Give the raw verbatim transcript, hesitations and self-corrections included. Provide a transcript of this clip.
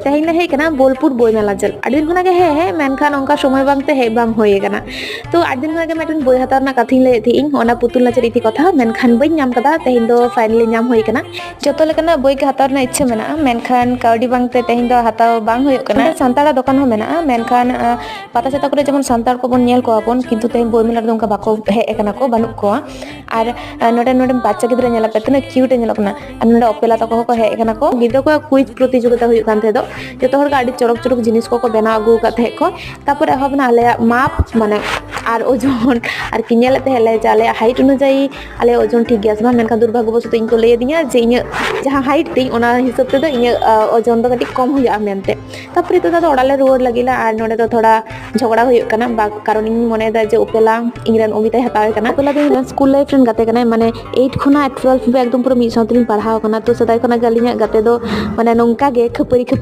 ᱛᱮᱦᱮᱧ ᱞᱮ ᱦᱮᱡ ᱠᱟᱱᱟ ᱵᱳᱞᱯᱩᱨ ᱵᱳᱭ ᱢᱮᱞᱟ ᱧᱮᱞ᱾ ᱟᱹᱰᱤ ᱫᱤᱱ ᱠᱷᱚᱱᱟᱜ ᱜᱮ ᱦᱮᱡ ᱦᱮᱡ, ᱢᱮᱱᱠᱷᱟᱱ ᱚᱱᱠᱟ ᱥᱚᱢᱚᱭ ᱵᱟᱝᱛᱮ ᱦᱮᱡ ᱵᱟᱝ ᱦᱩᱭ ᱟᱠᱟᱱᱟ᱾ ᱛᱚ ᱟᱹᱰᱤ ᱫᱤᱱ ᱠᱷᱚᱱᱟᱜ ᱜᱮ ᱢᱤᱫᱴᱮᱱ ᱵᱳᱭ ᱦᱟᱛᱟᱣ ᱨᱮᱱᱟᱜ ᱠᱟᱛᱷᱟᱧ ᱞᱟᱹᱭᱮᱫ ᱛᱟᱦᱮᱸᱫ ᱤᱧ, ᱚᱱᱟ ᱯᱩᱛᱩᱞ ᱱᱟᱪᱟᱨ ᱤᱫᱤ ᱠᱟᱛᱷᱟ, ᱢᱮᱱᱠᱷᱟᱱ ᱵᱟᱹᱧ ᱧᱟᱢ ᱠᱟᱫᱟ᱾ ᱛᱮᱦᱮᱧ ᱫᱚ finally ᱧᱟᱢ ᱦᱩᱭ ᱟᱠᱟᱱᱟ᱾ ᱡᱚᱛᱚ ᱞᱮᱠᱟᱱᱟᱜ ᱵᱳᱭ ᱜᱮ ᱦᱟᱛᱟᱣ ᱨᱮᱱᱟᱜ ᱤᱪᱪᱷᱟᱹ ᱢᱮᱱᱟᱜᱼᱟ, ᱢᱮᱱᱠᱷᱟᱱ ᱠᱟᱹᱣᱰᱤ ᱵᱟᱝᱛᱮ ᱛᱮᱦᱮᱧ ᱫᱚ ᱦᱟᱛᱟᱣ ᱵᱟᱝ ᱦᱩᱭᱩᱜ ᱠᱟᱱᱟ᱾ ᱥᱟᱱᱛᱟᱲᱟᱜ ᱫᱚᱠᱟᱱ ᱦᱚᱸ ᱢᱮᱱᱟᱜᱼᱟ, ᱢᱮᱱᱠᱷᱟᱱ, ᱟᱸ, ᱯᱟᱛᱟ ᱪᱷᱟᱛᱟ ᱠᱚᱨᱮ ᱡᱮᱢᱚᱱ ᱥᱟᱱᱛᱟᱲ ᱠᱚᱵᱚᱱ ᱧᱮᱞ ᱠᱚᱣᱟ ᱵᱚᱱ, ᱠᱤᱱᱛᱩ ᱛᱮᱦᱮᱧ ᱵᱳᱭ ᱢᱮᱞᱟ ᱨᱮᱫᱚ ᱚᱱᱠᱟ ᱵᱟᱠᱚ ᱦᱮᱡ ᱟᱠᱟᱱᱟ ᱠᱚ, ᱵᱟᱹᱱᱩᱜ ᱠᱚᱣᱟ᱾ ᱟᱨ, ᱟᱸ, ᱱᱚᱰᱮ, ᱱᱚᱰᱮ ᱵᱟᱪᱪᱟ ᱜᱤᱫᱽᱨᱟᱹ ᱧᱮᱞᱚᱜ ᱯᱮ, ᱛᱤᱱᱟᱹᱜ cute ᱮ ᱧᱮᱞᱚᱜ ᱠᱟᱱᱟ᱾ ᱟᱨ ᱱᱚᱰᱮ ᱚᱯᱮᱞᱟ ᱛᱟᱠᱚ ᱦᱚᱸᱠᱚ ᱦᱮᱡ ᱟᱠᱟᱱᱟ ᱠᱚ᱾ ᱜᱤᱫᱽᱨᱟᱹ ᱠᱚᱣᱟᱜ quiz ᱯᱨᱚᱛᱤᱡᱳᱜᱤᱛᱟ ᱦᱩᱭᱩᱜ ᱠᱟᱱ ᱛᱟᱦᱮᱸ ᱫᱚ, ᱡᱚᱛᱚ ᱦᱚᱲ ᱜᱮ ᱟᱹᱰᱤ ᱪᱚᱨᱚᱠ ᱪᱚᱨᱚᱠ ᱡᱤᱱᱤᱥ ᱠᱚᱠᱚ ᱵᱮᱱᱟᱣ ᱟᱹᱜᱩ ᱟᱠᱟᱫ ᱛᱟᱦᱮᱸᱫ ᱠᱚ᱾ ᱛᱟᱯᱚᱨᱮ ᱮᱦᱚᱵ ᱮᱱᱟ ᱟᱞᱮᱭᱟᱜ ᱢᱟᱯ, ᱢᱟᱱᱮ, ᱟᱨ ᱳᱡᱚᱱ ᱟᱨᱠᱤ᱾ ᱧᱮᱞᱮᱫ ᱛᱟᱦᱮᱸᱫ ᱞᱮ ᱡᱮ ᱟᱞᱮᱭᱟᱜ height ᱚᱱᱩᱡᱟᱭᱤ ᱟᱞᱮ ᱳᱡᱚᱱ ᱴᱷᱤᱠ ᱜᱮᱭᱟ ᱥᱮ ᱵᱟᱝ, ᱢᱮᱱᱠᱷᱟᱱ ᱫᱩᱨᱵᱷᱟᱜᱽᱜᱚᱵᱚᱥᱚᱛᱚ ᱤᱧ ᱠᱚ ᱞᱟᱹᱭ ᱟᱹᱫᱤᱧᱟ ᱡᱮ ᱤᱧᱟᱹᱜ ᱡᱟᱦᱟᱸ height ᱛᱤᱧ, ᱚᱱᱟ ᱦᱤᱥᱟᱹᱵ ᱛᱮᱫᱚ ᱤᱧᱟᱹᱜ, ᱟ, ᱳᱡᱚᱱ ᱫᱚ ᱠᱟᱹᱴᱤᱡ ᱠᱚᱢ ᱦᱩᱭᱩᱜᱼᱟ ᱢᱮᱱᱛᱮ᱾ ᱛᱟᱯᱚᱨᱮ ᱱᱤᱛᱚᱜ ᱫᱚ ᱟᱫᱚ ᱚᱲᱟᱜ ᱞᱮ ᱨᱩᱣᱟᱹᱲ ᱞᱟᱹᱜᱤᱫ ᱞᱮ, ᱟᱨ ᱱᱚᱰᱮ ᱫᱚ ᱛᱷᱚᱲᱟ ᱡᱷᱚᱜᱽᱲᱟ ᱦᱩᱭᱩᱜ ᱠᱟᱱᱟ, ᱵᱟ-, ᱠᱟᱨᱚᱱ ᱤᱧ ᱢᱚᱱᱮᱭᱮᱫᱟ ᱡᱮ ᱩᱯᱮᱞᱟ ᱤᱧᱨᱮᱱ ᱚᱢᱤᱛᱟᱭ ᱦᱟᱛᱟᱣ ᱮ ᱠᱟᱱᱟ᱾ ᱩᱯᱮᱞᱟ ᱫᱚ ᱤᱧᱨᱮᱱ school life ᱨᱮᱱ ᱜᱟᱛᱮ ᱠᱟᱱᱟᱭ, ᱢᱟᱱᱮ eight ᱠᱷᱚᱱᱟᱜ twelve ᱦᱟᱹᱵᱤᱡ ᱮᱠᱫᱚᱢ ᱯᱩᱨᱟᱹ ᱢᱤᱫ ᱥᱟᱶ ᱛᱮᱞᱤᱧ ᱯᱟᱲᱦᱟᱣ ᱠᱟᱱᱟ᱾ ᱛᱚ ᱥᱮᱫᱟᱭ ᱠᱷᱚᱱᱟᱜ ᱜᱮ ᱟᱹᱞᱤᱧᱟᱜ ᱜᱟᱛᱮ ᱫᱚ ᱢᱟᱱᱮ ᱱᱚᱝᱠᱟ ᱜᱮ ᱠᱷᱟᱹᱯᱟᱹᱨᱤ ᱠᱷᱟᱹᱯᱟᱹᱨᱤ